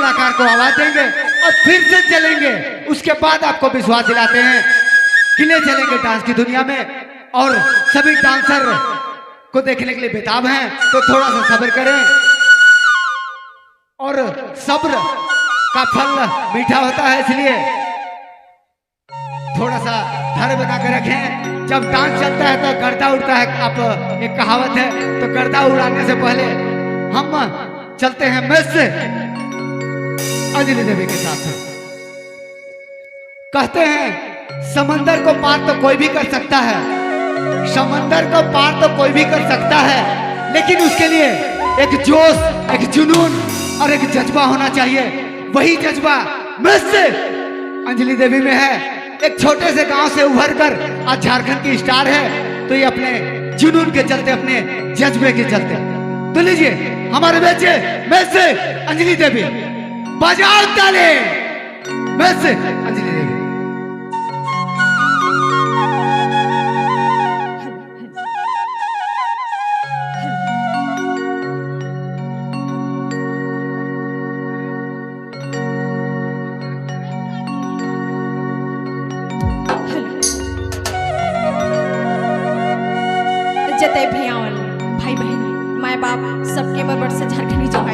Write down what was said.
कलाकार को आवाज देंगे और फिर से चलेंगे। उसके बाद आपको विश्वास दिलाते हैं कि ले चलेंगे डांस की दुनिया में। और सभी डांसर को देखने के लिए बेताब हैं, तो थोड़ा सा सब्र करें और सब्र का फल मीठा होता है, इसलिए थोड़ा सा धैर्य बना के रखें। जब डांस चलता है तो गर्दा उड़ता है, आप एक कहावत है, तो गर्दा उड़ाने से पहले हम चलते हैं मिस अंजलि देवी के साथ। कहते हैं, समंदर को पार तो कोई भी कर सकता है, समंदर को पार तो कोई भी कर सकता है, लेकिन उसके लिए एक जोश, एक जुनून और एक जज्बा होना चाहिए। वही जज्बा मिस अंजलि देवी में है। एक छोटे से गांव से उभर कर आज झारखंड की स्टार है, तो ये अपने जुनून के चलते, अपने जज्बे के चलते। तो लीजिए, हमारे बीच मिस अंजलि देवी। बजाओ ताली, मिस अंजलि देवी। हेलो। जते भैयावन, भाई बहन, माय बाप, सबके मोर बड़ से झारखंडी जोहार।